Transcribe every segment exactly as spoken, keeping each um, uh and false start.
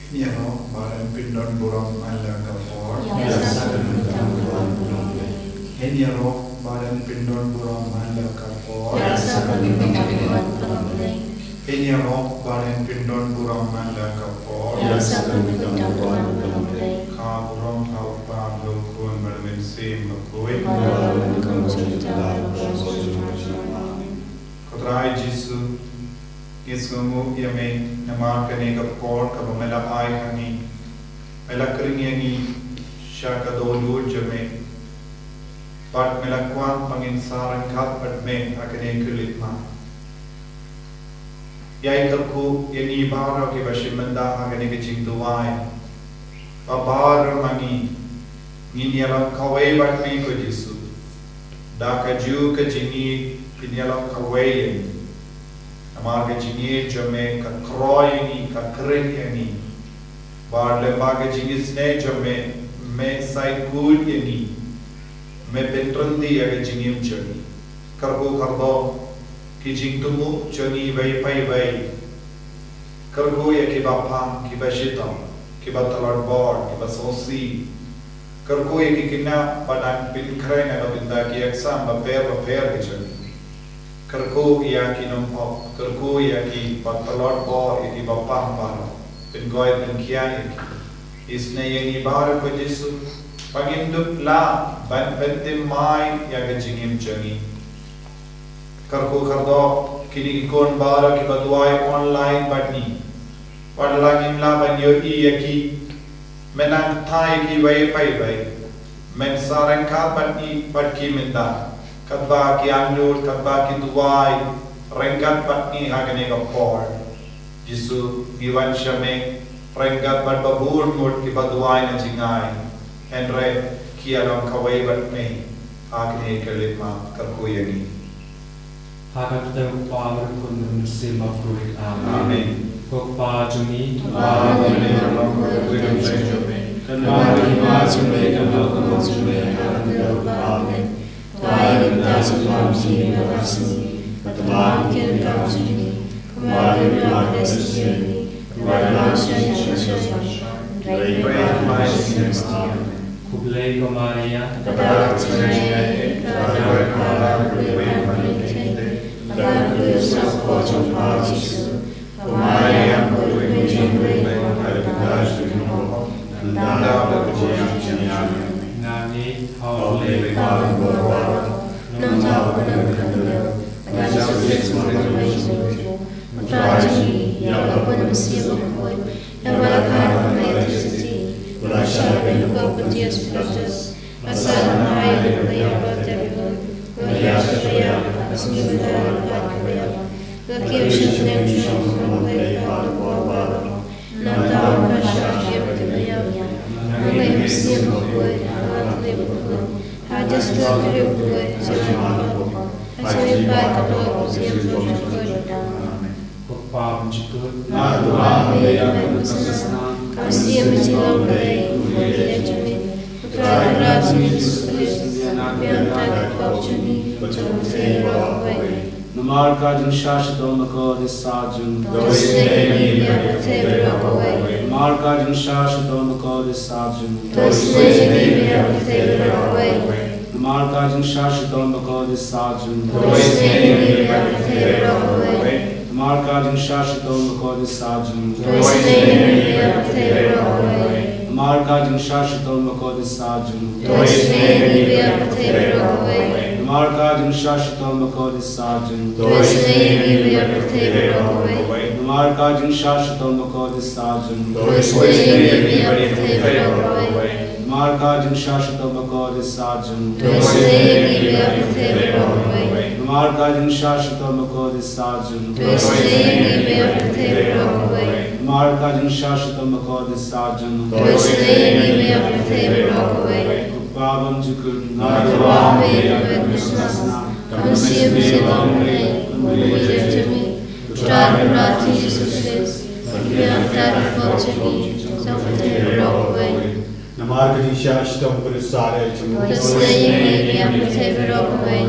Ïaroh ba ren pyndon burom man la ka por. Ïaroh ba ren pyndon burom man la ka por. Ïaroh ba ren pyndon burom man la ka por. Ïaroh ba ren pyndon burom man la ka por. Ïaroh ba ren pyndon burom man la ka por. Ka burom ha u Kpa, u Khun bad u Mynsiem Bakhuid. Ko Trai Jisu, ngi sngewnguh ïa me namar kane ka por kaba me la ai ha ngi. Me la khring ïa ngi sha ka dohnud jong me. Bad me la kwah ba ngin sa ryngkat bad me ha kane ka leit madan. Ïai kyrkhu ïa ngi baroh kiba shim bynta ha kane ka jingduwai. Ba baroh ma ngi ngin ïalam kawei bad me ko Jisu. Da kajuh ka jingïeit ngin ïalam kawei ïa ngi. Namar ka jingïeit jong me ka khroh ïa ngi, ka khring ïa ngi. Bad lyngba ka jingisynei jong me, me sa ïakut ïa ngi. Me pynryntih ïa ka jingim jong ngi. Kyrkhu kyrdoh ki jingthmu jong ngi iwei pa iwei. Kyrkhu ïa kiba pang, kiba shitom, kiba tlot bor, kiba sngewsih. Kyrkhu ïa ki khynnah ba dang pynkhreh na ka bynta ki exam bapher bapher ki jong ngi. Kyrkhu ïa ki nongpop, kyrkhu ïa kiba tlot bor, ïa kiba pang baroh. Pynkhuid pynkhiah ïa ki. Isynei ïa ngi baroh ko Jisu, ba ngin dup lah ban pynthymmai ïa ka jingim jong ngi. Kyrkhu kyrdoh kine ki khun baroh kiba duwai online bad ngi. Wat la ngim lah ban ïohi ïa ki, men nang kynthai ïa ki iwei pa iwei. Men sa ryngkat bad ngi, bad ki mynta, katba ki angnud, katba ki duwai ryngkat bad ngi ha kane ka por. Jisu, ngi wan sha me ryngkat bad ba bun ngut kiba duwai na jngai. Hynrei ki ïalam kawei bad me ha kane ka leit madan, kyrkhu ïa ngi. Ha ka kyrteng u Kpa, u Khun, u Mynsiem Bakhuid. Amen. Amen. Ko Kpa jong ngi, uba ha bneng, ka Amen. Khublei ko Maria. Nga ngeit ha U Blei. Nangta u Blei u khyndew, u Jisu Khrist u la ïalam ïa u Trai jong ngi, ïa u Mynsiem Bakhuid, ïa uba la khot ha ka Mari Theisotti, u la shah ïa ka jingpynkhuid ha u Pontius Pilatus, la sah, la mih, la ïaid ha ka kti jong u Syiem, la ïaid sha ka ïing, la shong ha ka bynta ka jong U Blei, la kiew sha ka kynduh jong U Blei, U Kpa uba ha ka por baroh. Nangta u la shah sha ka kti jong U Blei. Nga ngeit ha U Mynsiem Bakhuid, ha ka Triniti bakhuid, ha ka jingïasyllok bakhuid, ha ka jingim bakhraw, ha ka jingim bakhraw. Amen. Ko Kpa bymjukut. Nga duwai ïa phi, ka mynsiem jong U Blei, U Blei jong ngi, U Trai Kynrad jong ngi Jisu Khrist, u ïoh ïa ki pop jong ngi, jong ka pyrthei baroh kawei. Namar ka jingshah shitom bakordit sah jong U. To isynei ïa ngi, ïa ka pyrthei baroh kawei. Namar ka jingshah shitom bakordit sah jong U. To isynei ïa ngi, ïa ka pyrthei baroh kawei. Namar ka jingshah shitom bakordit sah jong U. To isynei ïa ngi, ïa ka pyrthei baroh kawei. Namar ka jingshah shitom bakordit sah jong U. To isynei ïa ngi, ïa ka pyrthei baroh kawei. Namar ka jingshah shitom bakordit sah jong U. To isynei ïa ngi, ïa ka pyrthei baroh kawei. Namar ka jingshah shitom bakordit sah jong U. To isynei ïa ngi, ïa ka pyrthei baroh kawei. Namar ka jingshah shitom bakordit sah jong U. To isynei ïa ngi, ïa ka pyrthei baroh kawei. Namar ka jingshah shitom bakordit sah jong U. To isynei ïa ngi, ïa ka pyrthei baroh kawei. Namar ka jingshah shitom bakordit sah jong U. To isynei ïa ngi, ïa ka pyrthei baroh kawei. Namar ka jingshah shitom bakordit sah jong U. To isynei ïa ngi, ïa ka pyrthei baroh kawei. Ko Kpa bymjukut. Nga duwai ïa phi, ka mynsiem jong U Blei, U Blei jong ngi, U Trai Kynrad jong ngi Jisu Khrist, u ïoh ïa ki pop jong ngi, jong ka pyrthei baroh kawei. Namar ka jingshah shitom bakordit sah jong U. To isynei ïa ngi, ïa ka pyrthei baroh kawei.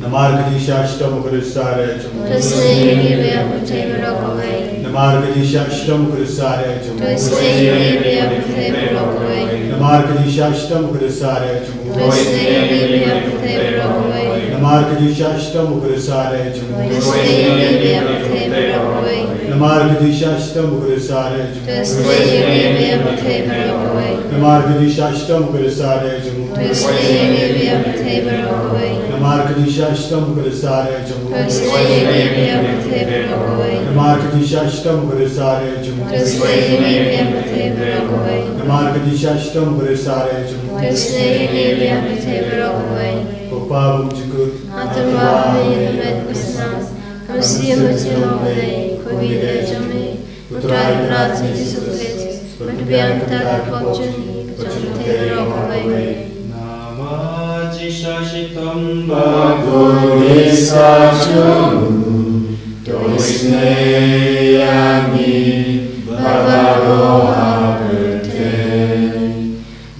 Namar ka jingshah shitom bakordit sah jong U. To isynei ïa ngi, ïa ka pyrthei baroh kawei. Namar ka jingshah shitom ka da salia jong u. To isynei ïa ngi ïa ka pyrthei baroh kawei. Namar ka jingshah shitom ka da salia jong u. To isynei ïa ngi ïa ka pyrthei baroh kawei. Namar ka jingshah shitom ka da salia jong u. To isynei ïa ngi ïa ka pyrthei baroh kawei. Namar ka jingshah shitom ka da salia jong u. To isynei ïa ngi ïa ka pyrthei baroh kawei. Namar ka jingshah shitom ka da salia jong u. To isynei ïa ngi ïa ka pyrthei baroh kawei. Namar ka jingshah shitom ka da salia jong u. To isynei ïa ngi ïa ka pyrthei baroh kawei. Namar ka jingshah shitom ka da salia jong u. To isynei ïa ngi ïa ka pyrthei baroh kawei. Namar ka jingshah shitom ka da salia jong u. To isynei ïa ngi ïa ka pyrthei baroh kawei. Ko Pa bymjukut, nga tyrwa ha me ha met ka snam, ha mynsiem ha jinglong U Blei, ko Baïeit jong me, U Trai Kynrad Jisu Khrist, ban pynbiang ïa kita ki pop jong ngi jong ka pyrthei baroh kawei. Namar ka jingshah shitom ba kordit sah jong u, to isynei ïa ngi bad baroh ha pyrthei.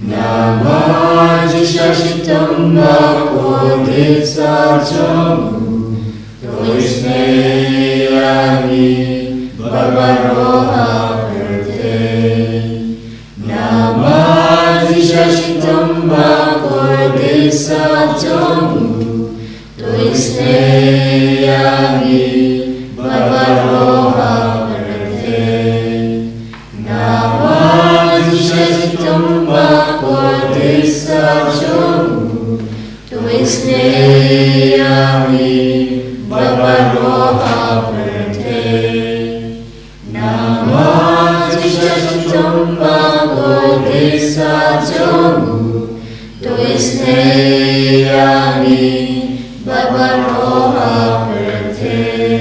Namar ka jingshah shitom ba kordit sah jong u, to isynei ïa ngi bad baroh ha pyrthei. Namar ka jingshah shitom ba kordit sah jong u, to isynei ïa ngi bad baroh ha pyrthei. Namar ka jingshah shitom ba kordit sah jong u, to isynei ïa ngi bad baroh ha pyrthei. Namar ka jingshah shitom ba kordit sah jong u, to isynei ïa ngi bad baroh ha pyrthei.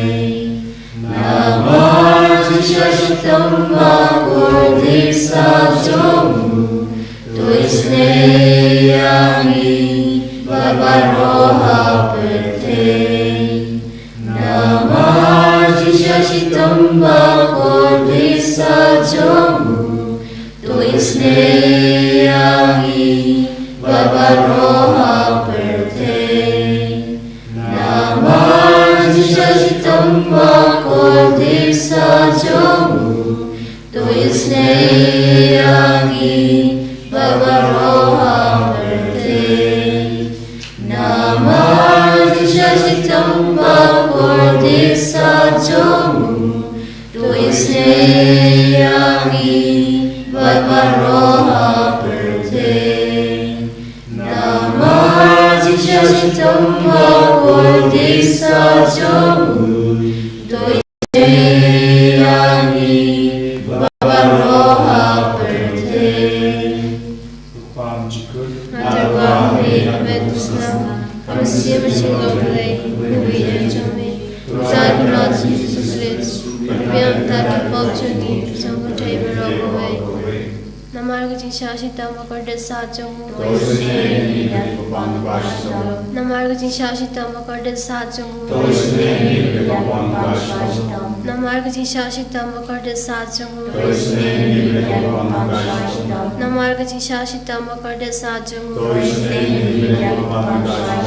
Namar ka jingshah shitom ba kordit sah jong u, to isynei ïa ngi bad baroh ha pyrthei. Namar ka jingshah shitom ba kordit sah jong u, to isynei ïa ngi bad baroh ha pyrthei. Namar ka jingshah shitom ba kordit sah jong u, to isynei ïa ngi bad baroh ha pyrthei. Namar ka jingshah shitom ba kordit sah jong u, to isynei ïa ngi bad baroh ha pyrthei. Namar ka jingshah shitom ba kordit sah jong u, to isynei ïa ngi bad baroh ha pyrthei. Ko Pa bymjukut, nga tyrwa ha me ha met ka snam, ha mynsiem ha jinglong U Blei, ko Baïeit jong me, U Trai Kynrad Jisu Khrist, ban pynbiang ïa kita ki pop jong ngi jong ka pyrthei baroh kawei. Namar ka jingshah shitom ba kordit sah jong u, to isynei ïa ngi bad baroh ha pyrthei. Namar ka jingshah shitom ba kordit sah jong u, to isynei ïa ngi bad baroh ha pyrthei. Namar ka jingshah shitom ba kordit sah jong u, to isynei ïa ngi bad baroh ha pyrthei. Namar ka jingshah shitom ba kordit sah jong u, to isynei ïa ngi bad baroh ha pyrthei.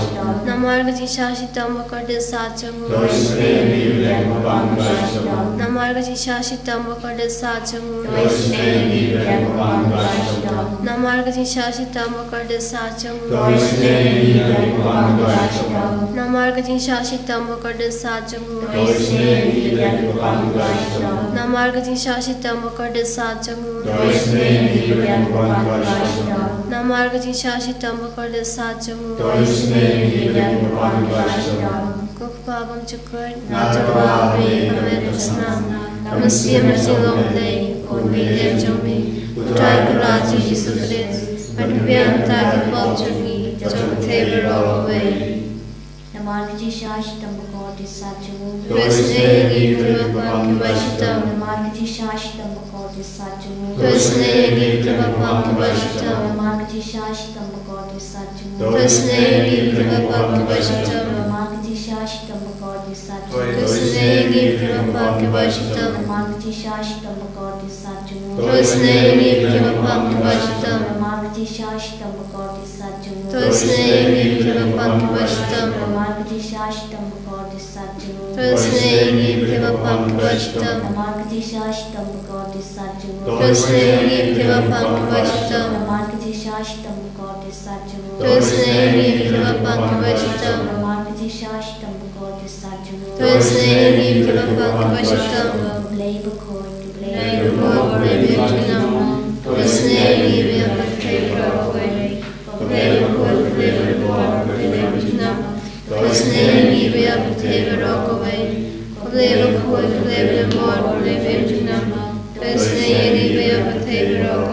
Namar ka jingshah shitom ba kordit sah jong u, to isynei ïa ngi bad baroh ha pyrthei. Namar ka jingshah shitom ba kordit sah jong u, to isynei ïa ngi bad baroh ha pyrthei. Namar ka jingshah shitom ba kordit sah jong u, to isynei ïa ngi bad baroh ha pyrthei. Namar ka jingshah shitom ba kordit sah jong u, to isynei ïa ngi bad baroh ha pyrthei. Namar ka jingshah shitom ba kordit sah jong u, to isynei ïa ngi bad baroh ha pyrthei. Namar ka jingshah shitom ba kordit sah jong u, to isynei ïa ngi bad baroh ha pyrthei. Ko Pa bymjukut, nga tyrwa ha me ha met ka snam, ha mynsiem ha jinglong U Blei, ko Baïeit jong me, U Trai Kynrad Jisu Khrist, ban pynbiang ïa kita ki pop jong ngi jong ka pyrthei baroh kawei. Namar ka jingshah shitom ba kordit sah jong u, to isynei ïa ngi ruh bad ki pop shitom. Namar ka jingshah shitom ba kordit sah jong u, to isynei ïa ngi ruh bad ki pop shitom. Namar ka jingshah shitom ba kordit sah jong u, to isynei ïa ngi ruh bad ki pop shitom. Namar ka jingshah shitom ba kordit sah jong u, to isynei Isynei ïa ngi kiba pang kiba shitom. Namar ka jingshisha shitom bakordit sat jong u. To isynei ïa ngi kiba pang kiba shitom. Namar ka jingshisha shitom bakordit sat jong u. To isynei ïa ngi kiba pang kiba shitom. Namar ka jingshisha shitom bakordit sat jong u. To isynei ïa ngi kiba pang kiba shitom. Namar ka jingshisha shitom bakordit sat jong u. To isynei ïa ngi kiba pang kiba shitom. Namar ka jingshisha shitom bakordit sat jong u. To isynei ïa ngi kiba pang kiba shitom. Namar ka jingshisha shitom bakordit sat jong u. To isynei ïa ngi kiba pang kiba shitom. Blei bakhuid, Blei bakhuid, Blei ba ïeit junom. To isynei ïa ngi kiba pang kiba shitom. Blei bakhuid, Blei bakhuid, Blei ba ïeit junom. To isynei ïa ngi kiba pang kiba shitom. Blei bakhuid, Blei bakhuid, Blei ba ïeit junom. To isynei ïa ngi kiba pang kiba shitom.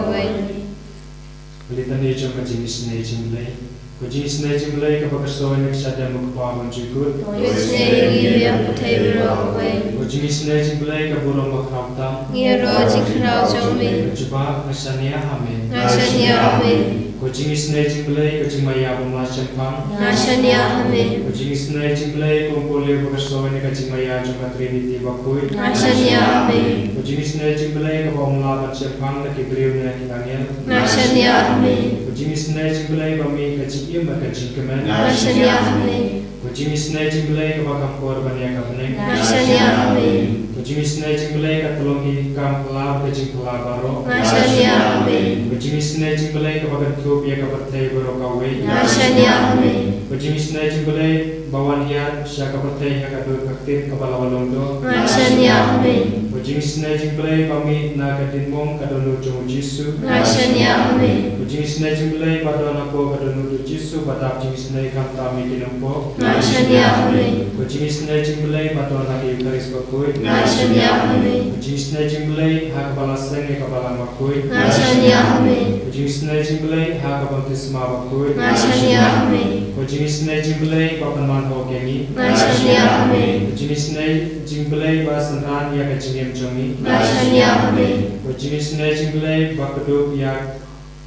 Ka litany jong ka jingisynei jong Blei. Ko jingisynei jong Blei kaba kyrso ïa ka shadem u Kpa bymjukut. To isynei ïa ngi ïa ka pyrthei baroh kawei. Ko jingisynei jong Blei ka burom ba khraw tam. Ngi ïaroh jingkhraw jong me. Ko Jubab nga shaniah ha me. Nga shaniah ha me. Ko jingisynei jong Blei ka jingmaïa bym lah shemphang. Nga shaniah ha me. Ko jingisynei jong Blei ko Umpolio ba kyrso ïa ka jingmaïa jong ka Trinity bakhuid. Nga shaniah ha me. Ko jingisynei jong Blei kaba ym lah ban shemphang na ki briew ne ki angel. Nga shaniah ha me. Ko jingisynei jong Blei ba mih ka jingim bad ka jingkmen. Nga shaniah ha me. Ko jingisynei jong Blei kaba kham por ban ïa ka bneng. Nga shaniah ha me. Ko jingisynei jong Blei ka tyllong ki kam phylla bad ka jingphylla baroh. Nga shaniah ha me. Ko jingisynei jong Blei kaba kynthup ïa ka pyrthei baroh kawei. Nga shaniah ha me. Ko jingisynei jong Blei ba wan hiar sha ka pyrthei ha ka dur ka ktien kaba la wan long doh. Nga shaniah ha me. Ko jingisynei jong Blei ba mih na ka diengphna ka dohnud jong u Jisu. Nga shaniah ha me. Ko jingisynei jong Blei ba don hapoh ka dohnud u Jisu ba dap jingisynei khamtam ïa ki nongpop. Nga shaniah ha me. Ko jingisynei jong Blei ba don ha ka Eukharist bakhuid. Nga shaniah ha me. Ko jingisynei jong Blei ha ka balang seng ïa ka balang bakhuid. Nga shaniah ha me. Ko jingisynei jong Blei ha ka baptisma bakhuid. Nga shaniah ha me. Ko jingisynei jong Blei ba pynman hok ïa ngi. Nga shaniah ha me. Ko jingisynei jong Blei ba synran ïa ka jingim jong ngi. Nga shaniah ha me. Ko jingisynei jong Blei ba kdup ïa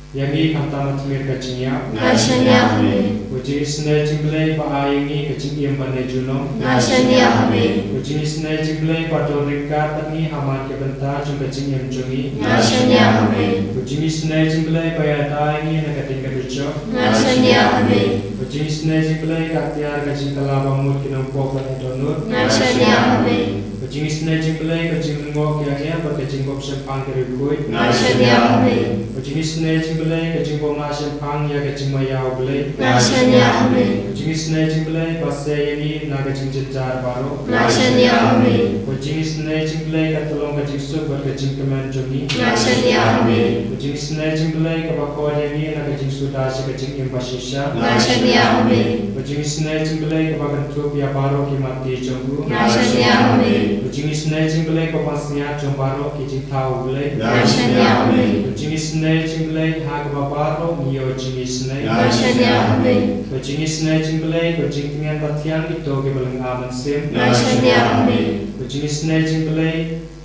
ïa ngi khamtam ha khmih ka jingïap. Nga shaniah ha me. Ko jingisynei jong Blei ba ai ïa ngi ka jingim ban ïeit junom. Nga shaniah ha me. Ko jingisynei jong Blei ba don ryngkat bad ngi ha man ki bynta jong ka jingim jong ngi. Nga shaniah ha me. Ko jingisynei jong Blei ba ïada ïa ngi na ka ding ka dujok. Nga shaniah ha me. Ko jingisynei jong Blei ka tiar ka jingkylla ba mut ki nongpop bad ki dohnud. Nga shaniah ha me. Ko jingisynei jong Blei ka jinglyngngoh ki angel bad ka jingbym shemphang ki riewkhuid. Nga shaniah ha me. Ko jingisynei jong Blei ka jingbym lah shemphang ïa ka jingmaïa u Blei. Nga shaniah ha me. Ko jingisynei jong Blei ba sei ïa ngi na ka jingjynjar baroh. Nga shaniah ha me. Ko jingisynei jong Blei ka tyllong ka jingsuk bad ka jingkmen jong ngi. Nga shaniah ha me. Ko jingisynei jong Blei kaba khot ïa ngi na ka jingsuda sha ka jingim bashisha. Nga shaniah ha me. Ko jingisynei jong Blei kaba kynthup ïa baroh ki mati jong u. Nga shaniah ha me. Ko jingisynei jong Blei kaba pynsngiat jong baroh ki jingthaw u Blei. Nga shaniah ha me. Ko jingisynei jong Blei ha kaba baroh ngi ïoh jingisynei. Nga shaniah ha me. Ko jingisynei jong Blei ko jingtngen ba thiang kito kiba lynga mynsiem. Nga shaniah ha me. Ko jingisynei jong Blei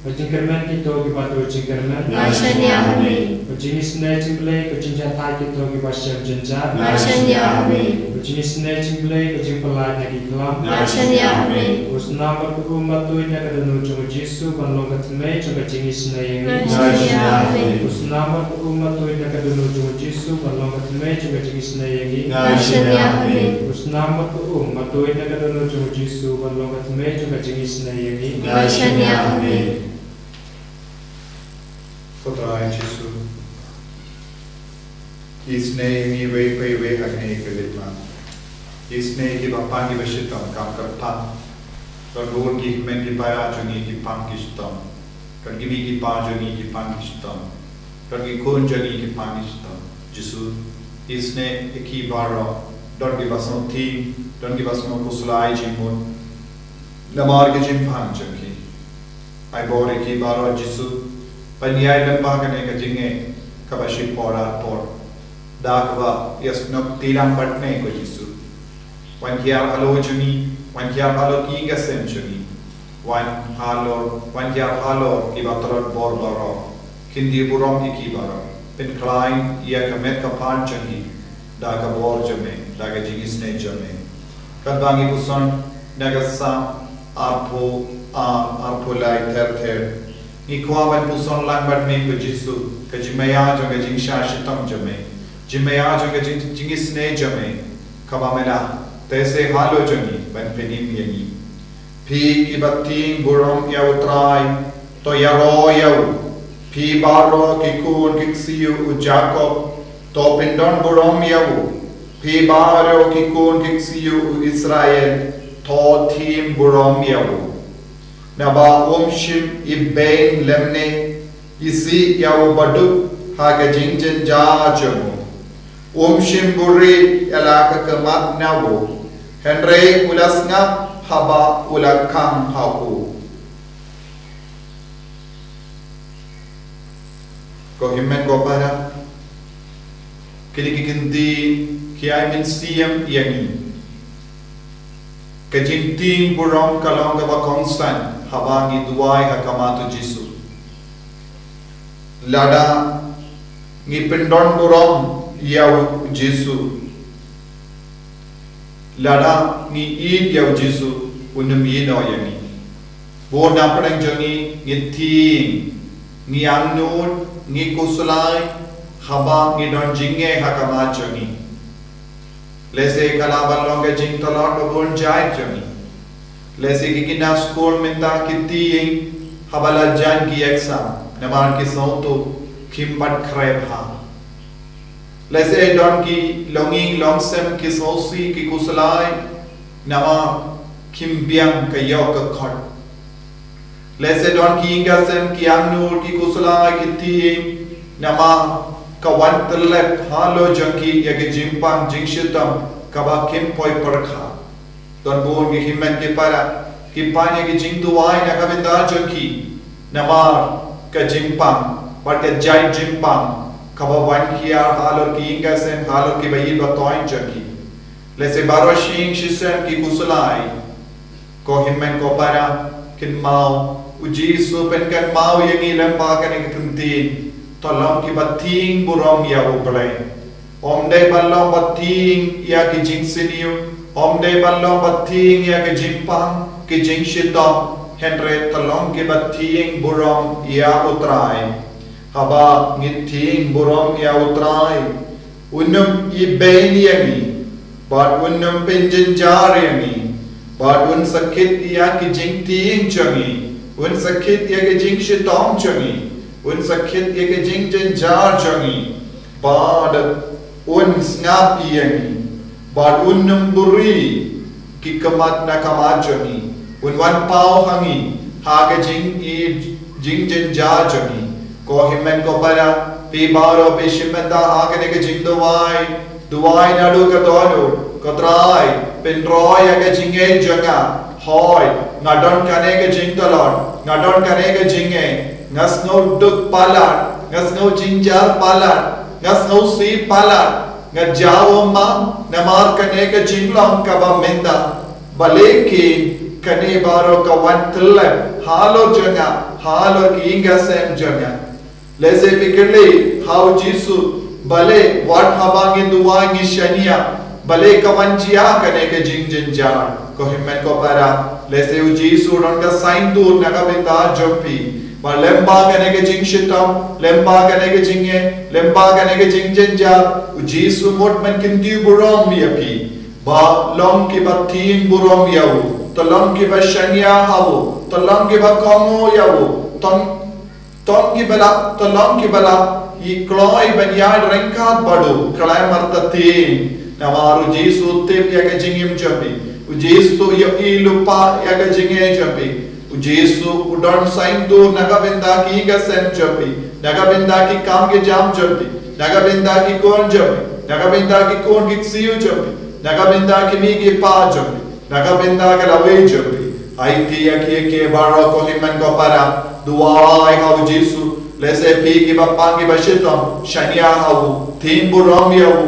ko jingkyrmen kito kiba duh jingkyrmen. Nga shaniah ha me. Ko jingisynei jong Blei ko jingjahthait kito kiba shem jynjar. Nga shaniah ha me. Ko jingisynei jong Blei ko jingpyllait na ki khlam. Nga shaniah ha me. Ko snam bad ko um ba tuid na ka dohnud jong u Jisu ban long ka thymmei jong ka jingisynei ïa ngi. Nga shaniah ha me. Ko snam bad ko um ba tuid na ka dohnud jong u Jisu ban long ka thymmei jong ka jingisynei ïa ngi. Nga shaniah ha me. Ko snam bad ko um ba tuid na ka dohnud jong u Jisu ban long ka thymmei jong ka jingisynei ïa ngi. Nga shaniah ha me. Ko Trai Jisu, isynei ïa ngi iwei pa iwei ha kane ka lipmat. Isynei ïa kiba pang kiba shitom kam kyrpang. Don bun ki hynmen ki para jong ngi ki pang ki shitom. Don ki mei ki pa jong ngi ki pang ki shitom. Don ki khun jong ngi ki pang ki shitom. Jisu, isynei ïa ki baroh. Don kiba sngewthuh, don kiba sngewkhuslai jingmut. Namar ka jingpang jong ki. Ai bor ïa ki baroh Jisu, ban ïai lyngba kane ka jingngeit kaba shipor arpor. Da kaba ïasnoh kti lang bad me ko Jisu. Wan hiar halor jong ngi, wan hiar halor ki ïing ki sem jong ngi. Wan halor, wan hiar halor kiba tlot bor baroh. Khyndiat burom ïa ki baroh. Pynkhlaiñ ïa ka met ka phad jong ngi. Da ka bor jong me, da ka jingisynei jong me. Katba ngi puson na ka Salm arphew Arphew lai ter ter. Ngi kwah ban puson lang bad me ko Jisu, ka jingmaïa jong ka jingshah shitom jong me, jingmaïa jong ka jing, jingisynei jong me, kaba me la teh seh halor jong ngi ban pynim ïa ngi. Phi kiba tieng burom ïa U Trai, to ïaroh ïa u. Phi baroh ki khun ki ksiew u Jakob, to pyndon burom ïa u. Phi baroh ki khun ki ksiew u Israel, to thiem burom ïa u. Naba um shym ibeiñ lymne isih ïa u baduk ha ka jingjynjar jong u. Um shym buhrieh ïa la ka khmat na u, hynrei u la sngap haba u la khang ha u. Ko hynmen ko para, kine ki kyntien ki ai mynsiem ïa ngi. Ka jingtieng burom ka long kaba kongsan haba ngi duwai ha khmat U Jisu. Lada ngi pyndon burom ïa U Jisu, lada ngi ïeit ïa U Jisu, un ym ïehnoh ïa ngi. Bun na pdeng jong ngi ngi tieng, ngi angnud, ngi khuslai haba ngi don jingeh ha khmat jong ngi. Lehse ka lah ban long ka jingtlot ba bun jait jong ngi. Lehse ki khynnah skul mynta ki tieng haba la jan ki exam, namar ki sngewthuh kim pat khreh bha. Lehse don ki longïing longsem ki sngewsih ki khuslai namar kim biang ka ïoh ka khot. Lehse don ki ïing ki sem ki angnud ki khuslai ki tieng namar ka wan tyllep halor jong ki ïa ka jingpang jingshitom kaba kim poi pyrkhat. Don bun ki hynmen ki para ki pan ïa ki jingduwai na ka bynta jong ki namar ka jingpang bad ka jait jingpang kaba wan hiar halor ki ïing ki sem, halor kiba ïeit ba toiñ jong ki. Lehse baroh shi ïing shi sem ki khuslai. Ko hynmen ko para, kynmaw, U Jisu u pynkynmaw ïa ngi lyngba kane ka kyntien, to long kiba tieng burom ïa U Blei. Ym dei ban long ba tieng ïa ki jingsniew, ym dei ban long ba tieng ïa ki jingpang, ki jingshitom, hynrei to long kiba tieng burom ïa U Trai. Haba ngi tieng burom ïa U Trai, un ym ibeiñ ïa ngi, bad un ym pynjynjar ïa ngi, bad un sa kit ïa ki jingtieng jong ngi, un sa kit ïa ki jingshitom jong ngi, un sa kit ïa ki jingjynjar jong ngi, bad un sngap ïa ngi, bad un ym buhrieh ki khmat na khmat jong ngi, un wan paw ha ngi ha ka jingïeit jingjynjar jong ngi. Ko hynmen ko para, phi baroh phi shim bynta ha kane ka jingduwai, duwai naduh ka dohnud, ko Trai, pynroi ïa ka jingngeit jong nga. Hooid, nga don kane ka jingtlot, nga don kane ka jingngeit, nga sngew duk palat, nga sngew jynjar palat, nga sngewsih palat, nga jaw ummat namar kane ka jinglong kaba mynta. Balei kane baroh ka wan tyllep halor jong nga, halor ki ïing ki sem jong nga? Lehse phi kylli ha U Jisu, balei wat haba ngi duwai ngi shaniah, balei ka wan jia kane ka jingjynjar? Ko hynmen ko para, lehse U Jisu u don ka saiñdur na ka bynta jong phi. Ba lyngba kane ka jingshitom, lyngba kane ka jingngeit, lyngba kane ka jingjynjar, U Jisu mut ban kyntiew burom ïa phi. Ba long kiba tieng burom ïa u, to long kiba shaniah ha u, to long kiba kohnguh ïa u, to, to long kiba la, to long kiba la ïa kloi ban ïaid ryngkat bad u khlem artatien. Namar U Jisu u tip ïa ka jingim jong phi. U Jisu u ïohi lypa ïa ka jingngeit jong phi. U Jisu u don saiñdur na ka bynta ki ïing ki sem jong phi, na ka bynta ki kam ki jam jong phi, na ka bynta ki khun jong phi, na ka bynta ki khun ki ksiew jong phi, na ka bynta ki mei ki pa jong phi, na ka bynta ka lawei jong phi. Aiti ïa ki, ïa ki baroh ko hynmen ko para, duwai ha U Jisu. Lehse phi kiba pang kiba shitom, shaniah ha u, tieng burom ïa u,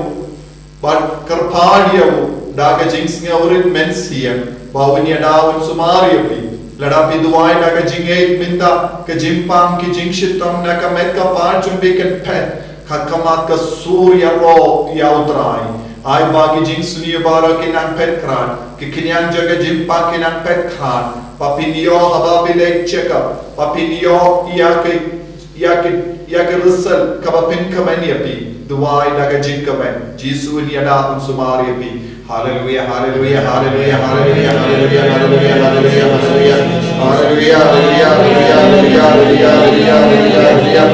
bad kyrpad ïa u da ka jingsngewrit mynsiem ba un ïada, un sumar ïa phi. Lada phi duwai da ka jingngeit mynta, ka jingpang, ka jingshitom na ka met ka par jong phi kan phet ha khmat ka sur ïaroh ïa U Trai. Ai ba ki jingsniew baroh kin nang phet khrat, ki khñiang jong ka jingpang kin nang phet khrat. Ba phin ïoh haba phi leit check up, ba phin ïoh ïa ka, ïa ka, ïa ka result kaba pynkmen ïa phi. Duwai da ka jingkmen. Jisu un ïada, un sumar ïa phi. Haleluia, haleluia, haleluia, haleluia, haleluia, haleluia, haleluia, haleluia, haleluia, haleluia, haleluia, haleluia, haleluia, haleluia, haleluia, haleluia.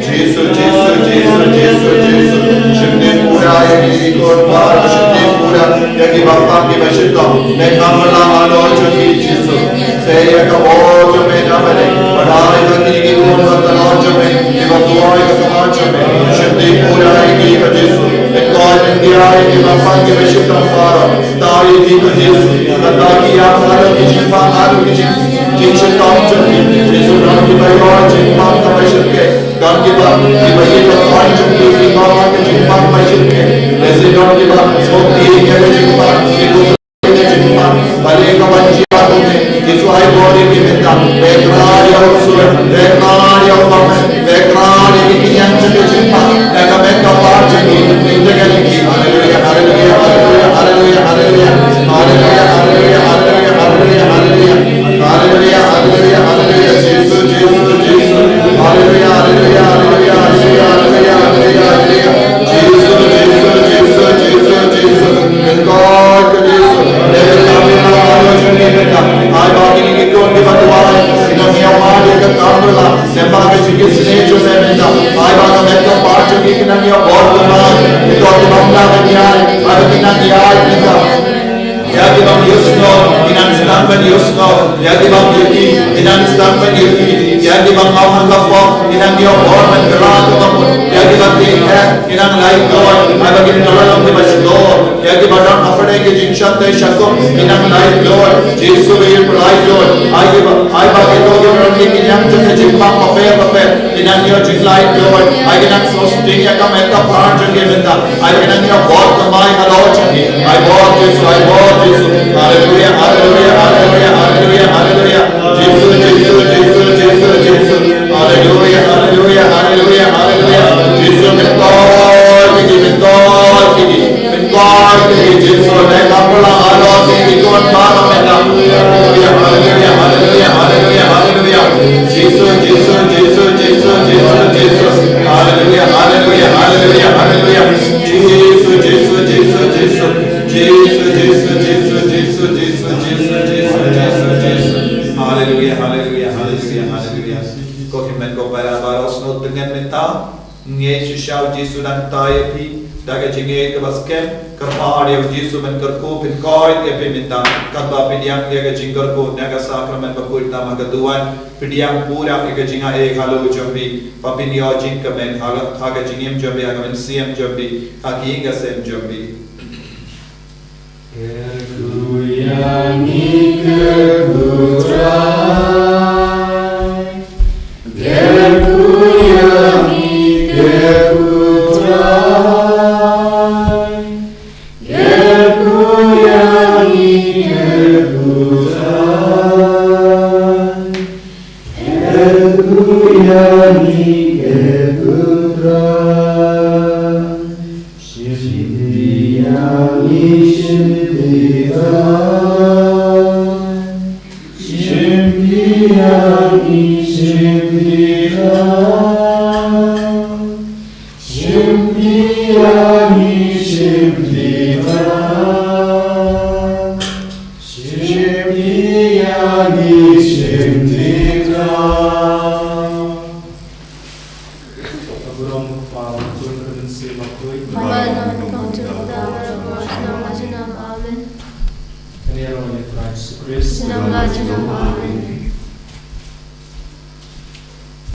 Jisu, Jisu, Jisu, Jisu, Jisu. Shim dih pura ïa ki khun baroh, shim dih pura ïa ki bapang ki bashitom. Leh kham bha halor jong ki, Jisu. Sei ïa ka bor jong me na bynta, bad ai ba kine ki khun ba ka bor jong me, kiba duwai ïa ka bor jong me. Shim dih pura ïa ki, ko Jisu. Pynkoit pyndiah ïa ki bapang ki bashitom baroh. Thaw ïa ki, ko Jisu. Kata ki ïa ka, ki jingpang, ki jing, jingshitom jong ki. Jisu, don kiba ïoh jingpang kaba shyrkhei. Don kiba, kiba ïeit ka bor jong ki, ki ïoh ka jingpang ba shyrkhei. Lehse don kiba sngewthuh ïa ka jingpang, ki Balei ka ban jia kumne? Jisu, ai bor ïa ki mynta. Pynkylla ïa u sur, pynkylla ïa u bymman, pynkylla ïa ki kynjang jong ki jingpang. Na ka bynta ka bor jong ki, mynta ka jong ki. Haleluia, haleluia, haleluia, haleluia, haleluia. Haleluia, haleluia, haleluia, haleluia, haleluia. Haleluia, haleluia, haleluia. Jisu, Jisu, Jisu. Haleluia, haleluia, haleluia, haleluia, haleluia, haleluia. Jisu, Jisu, Jisu, Jisu, Jisu. Pynkoit ko Jisu. Leh ka kam ïa la ka jong ngi mynta. Ai ba kine ki khun kiba duwai, ki nang ïa wad ïa ka kam ïa la. Leh ba ka jingïasyrdoh jong me mynta. Ai ba ka met ka bor jong ki, ki nang ïa bor ka bor. Ki don kiba ym lah ban ïaid. Ai ba ki nang ïaid mynta. Ïa ki bym ïohsngew, ki nang sdang ban ïohsngew. Ïa ki bym ïohi, ki nang sdang ban ïohi. Ïa ki bym ïoh ha ka pop, ki nang ïoh bor ban kyrpad ha ka pop. Ïa ki bym ïohi, ki nang lait Lord. Ai ba kin ïoh long kiba shlur. Ïa ki ba don hapdeng ki jingsheptieng shakum, ki nang lait Lord. Jisu, ba ïoh lait Lord. Ai ki ba, ai ba ki to ki ba don ki kynjang jong ka jingpang bapher bapher. Ki nang ïoh jinglait Lord. Ai ki nang sngewsting ïa ka met ka phad jong ki mynta. Ai ki nang ïoh bor kamai halor jong ki. Ai bor Jisu, ai bor Jisu. Haleluia, haleluia, haleluia, haleluia, haleluia. Jisu, Jisu, Jisu, Jisu, Jisu. Haleluia, haleluia, haleluia, haleluia. Jisu, pynkoit ïa ki, pynkoit ïa ki. Pynkoit ïa ki Jisu, leh kham bha halor ki, ki khun baroh mynta. Haleluia, haleluia, haleluia, haleluia, haleluia. Jisu, Jisu, Jisu, Jisu, Jisu, Jisu. Haleluia, haleluia, haleluia, haleluia. Jisu, Jisu, Jisu, Jisu. Jisu, Jisu, Jisu, Jisu, Jisu. Haleluia, haleluia, haleluia, haleluia. Ko hynmen ko para baroh, sngewthuh ngin mynta. Ngeit shisha u Jisu u dang thaw ïa phi da ka jingngeit kaba skhem. Kyrpad ïa u Jisu ban kyrkhu, pynkoit ïa phi mynta. Katba phi pdiang ïa ka jingkyrkhu na ka sakramen bakhuid tam ha ka duwan, pdiang pura ïa ka jingaiei halor jong phi. Ba phin ïoh jingkmen ha ka, ha ka jingim jong phi, ha ka mynsiem jong phi, ha ka ïing ka sem jong phi. Kyrkhu ïa ngi, kyrkhu Trai. Kyrkhu ïa ngi, kyrkhu Trai. Kyrkhu ïa ngi, kyrkhu Trai. Kyrkhu ïa ngi, kyrkhu Trai. Shim dih ïa ngi, shim dih Trai. Shim dih ïa ngi, shim dih Trai. Shim dih ïa ngi, shim dih Trai. Shim dih ïa ngi, shim dih Trai. Ka burom u Kpa, u Khun, bad u Mynsiem Bakhuid. Bad u nongpynim jong U Trai, junom la junom. Amen. Kane ka long ka ïing U Trai Jisu Khrist. Junom la junom. Amen.